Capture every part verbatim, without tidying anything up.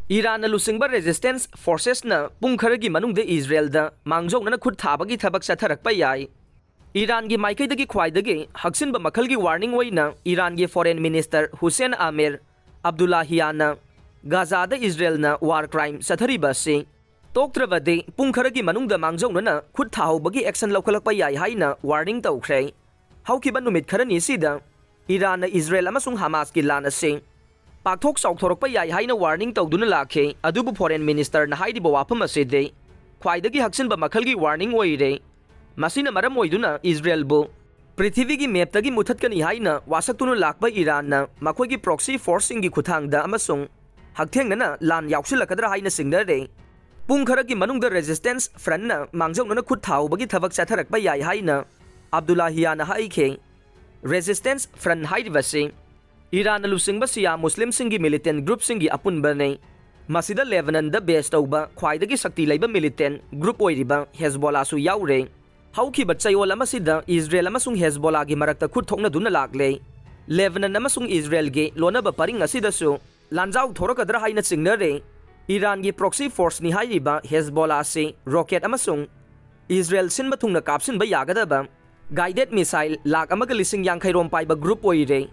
ꯏꯔꯥꯟꯅ ꯂꯨꯆꯤꯡꯕ resistance forcesꯅ ꯄꯨꯡ ꯈꯔꯒꯤ ꯃꯅꯨꯡꯗ ꯏꯖꯔꯦꯜꯗ ꯃꯥꯡꯖꯧꯅꯅ ꯈꯨꯠ ꯊꯥꯕꯒꯤ ꯊꯕꯛ ꯆꯠꯊꯔꯛꯄ ꯌꯥꯏ꯫ ꯏꯔꯥꯟꯒꯤ ꯃꯥꯏꯀꯩꯗꯒꯤ ꯈ꯭ꯋꯥꯏꯗꯒꯤ ꯍꯛꯆꯤꯟꯕ ꯃꯈꯜꯒꯤ warning ꯑꯣꯏꯅ ꯏꯔꯥꯟꯒꯤ foreign minister Hussain Amir ꯑꯕꯗꯨꯜꯂꯥꯍꯤꯌꯥꯅ ꯒꯥꯖꯥꯗ ꯏꯖꯔꯦꯜꯅ war crime ꯆꯠꯊꯔꯤꯕ ꯑꯁꯤ ꯇꯣꯛꯇ꯭ꯔꯕꯗꯤ ꯄꯨꯡ ꯈꯔꯒꯤ ꯃꯅꯨꯡꯗ ꯃꯥꯡꯖꯧꯅꯅ ꯈꯨꯠ ꯊꯥꯍꯧꯕꯒꯤ action ꯂꯧꯈꯠꯂꯛꯄ ꯌꯥꯏ ꯍꯥꯏꯅ warning ꯇꯧꯈ꯭ꯔꯦ꯫ ꯍꯧꯈꯤꯕ ꯅꯨꯃꯤꯠ ꯈꯔꯅꯤ ꯑꯁꯤꯗ ꯏꯔꯥꯟꯅ ꯏꯖꯔꯦꯜ ꯑꯃꯁꯨꯡ ꯍꯃꯥꯁꯀꯤ ꯂꯥꯟ ꯑꯁꯤ ꯄꯥꯛꯊꯣꯛ ꯆꯥꯎꯊꯣꯔꯛꯄ ꯌꯥꯏ ꯍꯥꯏꯅ warning ꯇꯧꯗꯨꯅ ꯂꯥꯛꯈꯤ꯫ ꯑꯗꯨꯕꯨ foreign ministerꯅ ꯍꯥꯏꯔꯤꯕ ꯋꯥꯐꯝ ꯑꯁꯤꯗꯤ ꯈ꯭ꯋꯥꯏꯗꯒꯤ ꯍꯛꯆꯤꯟꯕ ꯃꯈꯜꯒꯤ warning ꯑꯣꯏꯔꯦ꯫ ꯃꯁꯤꯅ ꯃꯔꯝ ꯑꯣꯏꯗꯨꯅ ꯏꯖꯔꯦꯜꯕꯨ ꯄ꯭ꯔꯤꯊꯤꯕꯤꯒꯤ mapꯇꯒꯤ ꯃꯨꯊꯠꯀꯅꯤ ꯍꯥꯏꯅ ꯋꯥꯁꯛꯇꯨꯅ ꯂꯥꯛꯄ ꯏꯔꯥꯟꯅ ꯃꯈꯣꯏꯒꯤ proxy forceꯁꯤꯡꯒꯤ ꯈꯨꯠꯊꯥꯡꯗ ꯑꯃꯁꯨꯡ ꯍꯛꯊꯦꯡꯅꯅ ꯂꯥꯟ ꯌꯥꯎꯁꯤꯜꯂꯛꯀꯗ꯭ꯔꯥ ꯍꯥꯏꯅ ꯆꯤꯡꯅꯔꯦ꯫ ꯄꯨꯡ ꯈꯔꯒꯤ ꯃꯅꯨꯡꯗ resistance frontꯅ ꯃꯥꯡꯖꯧꯅꯅ ꯈꯨꯠ ꯊꯥꯍꯧꯕꯒꯤ ꯊꯕꯛ ꯆꯠꯊꯔꯛꯄ ꯌꯥꯏ ꯍꯥꯏꯅ ꯑꯕꯗꯨꯜꯂꯥꯍꯤꯌꯥꯅ ꯍꯥꯏꯈꯤ꯫ Resistance Front ꯍꯥꯏꯔꯤꯕꯁꯤ ꯏꯔꯥꯟꯅ ꯂꯨꯆꯤꯡꯕ ꯁꯤꯌꯥ ꯃꯨꯁꯂꯤꯝꯁꯤꯡꯒꯤ militant groupꯁꯤꯡꯒꯤ ꯑꯄꯨꯟꯕꯅꯤ꯫ ꯃꯁꯤꯗ ꯂꯦꯕꯅꯟꯗ base ꯇꯧꯕ ꯈ꯭ꯋꯥꯏꯗꯒꯤ ꯁꯛꯇꯤ ꯂꯩꯕ militant group ꯑꯣꯏꯔꯤꯕ ꯍꯦꯖꯕꯣꯂꯥꯁꯨ ꯌꯥꯎꯔꯦ꯫ ꯍꯧꯈꯤꯕ ꯆꯌꯣꯜ ꯑꯃꯁꯤꯗ ꯏꯖꯔꯦꯜ ꯑꯃꯁꯨꯡ ꯍꯦꯖꯕꯣꯂꯥꯒꯤ ꯃꯔꯛꯇ ꯈꯨꯠ ꯊꯣꯛꯅꯗꯨꯅ ꯂꯥꯛꯂꯦ꯫ ꯂꯦꯕꯅꯟ ꯑꯃꯁꯨꯡ ꯏꯖꯔꯦꯜꯒꯤ ꯂꯣꯟꯅꯕ ꯄꯔꯤꯡ ꯑꯁꯤꯗꯁꯨ ꯂꯥꯟꯖꯥꯎ ꯊꯣꯔꯛꯀꯗ꯭ꯔꯥ ꯍꯥꯏꯅ ꯆꯤꯡꯅꯔꯦ꯫ ꯏꯔꯥꯟꯒꯤ proxy forceꯅꯤ ꯍꯥꯏꯔꯤꯕ ꯍꯦꯖꯕꯣꯂꯥ ꯑꯁꯤ rocket ꯑꯃꯁꯨꯡ ꯏꯖꯔꯦꯜ ꯁꯤꯟꯕ ꯊꯨꯡꯅ ꯀꯥꯞꯁꯤꯟꯕ ꯌꯥꯒꯗꯕ guided missile ꯂꯥꯈ ꯑꯃꯒ ꯂꯤꯁꯤꯡ ꯌꯥꯡꯈꯩ ꯔꯣꯝ ꯄꯥꯏꯕ group ꯑꯣꯏꯔꯦ꯫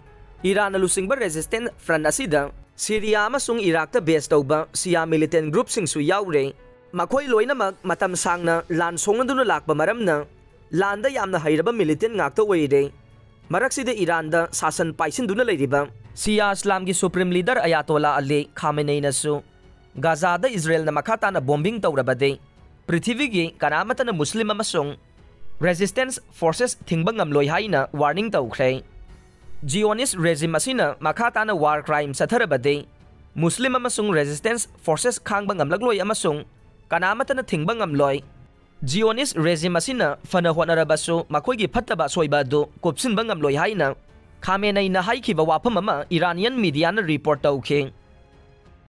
ꯏꯔꯥꯟꯅ ꯂꯨꯆꯤꯡꯕ resistance front ꯑꯁꯤꯗ ꯁꯤꯔꯤꯌꯥ ꯑꯃꯁꯨꯡ ꯏꯔꯥꯛꯇ base ꯇꯧꯕ ꯁꯤꯌꯥ militant groupꯁꯤꯡꯁꯨ ꯌꯥꯎꯔꯦ꯫ ꯃꯈꯣꯏ ꯂꯣꯏꯅꯃꯛ ꯃꯇꯝ ꯁꯥꯡꯅ ꯂꯥꯟ ꯁꯣꯛꯅꯗꯨꯅ ꯂꯥꯛꯄ ꯃꯔꯝꯅ ꯂꯥꯟꯗ ꯌꯥꯝꯅ ꯍꯩꯔꯕ militant ꯉꯥꯛꯇ ꯑꯣꯏꯔꯦ꯫ ꯃꯔꯛꯁꯤꯗ ꯏꯔꯥꯟꯗ ꯁꯥꯁꯟ ꯄꯥꯏꯁꯤꯟꯗꯨꯅ ꯂꯩꯔꯤꯕ ꯁꯤꯌꯥ ꯏꯁꯂꯥꯝꯒꯤ supreme leader ꯑꯌꯥꯇꯣꯂꯥ ꯑꯂꯤ ꯈꯥꯃꯦꯅꯩꯅꯁꯨ ꯒꯥꯖꯥꯗ ꯏꯖꯔꯦꯜꯅ ꯃꯈꯥ ꯇꯥꯅ bombing ꯇꯧꯔꯕꯗꯤ ꯄ꯭ꯔꯤꯊꯤꯕꯤꯒꯤ ꯀꯅꯥꯃꯠꯇꯅ ꯃꯨꯁꯂꯤꯝ ꯑꯃꯁꯨꯡ resistance forces ꯊꯤꯡꯕ ꯉꯝꯂꯣꯏ ꯍꯥꯏꯅ warning ꯇꯧꯈ꯭ꯔꯦ꯫ Zionist regime ꯑꯁꯤꯅ ꯃꯈꯥ ꯇꯥꯅ war crime ꯆꯠꯊꯔꯕꯗꯤ ꯃꯨꯁꯂꯤꯝ ꯑꯃꯁꯨꯡ resistance forces ꯈꯥꯡꯕ ꯉꯝꯂꯛꯂꯣꯏ ꯑꯃꯁꯨꯡ ꯀꯅꯥꯃꯠꯇꯅ ꯊꯤꯡꯕ ꯉꯝꯂꯣꯏ꯫ Zionist regime ꯑꯁꯤꯅ ꯐꯅ ꯍꯣꯠꯅꯔꯕꯁꯨ ꯃꯈꯣꯏꯒꯤ ꯐꯠꯇꯕ ꯑꯁꯣꯏꯕ ꯑꯗꯨ ꯀꯨꯞꯁꯤꯟꯕ ꯉꯝꯂꯣꯏ ꯍꯥꯏꯅ ꯈꯥꯃꯦꯅꯩꯅ ꯍꯥꯏꯈꯤꯕ ꯋꯥꯐꯝ ꯑꯃ Iranian mediaꯅ report ꯇꯧꯈꯤ꯫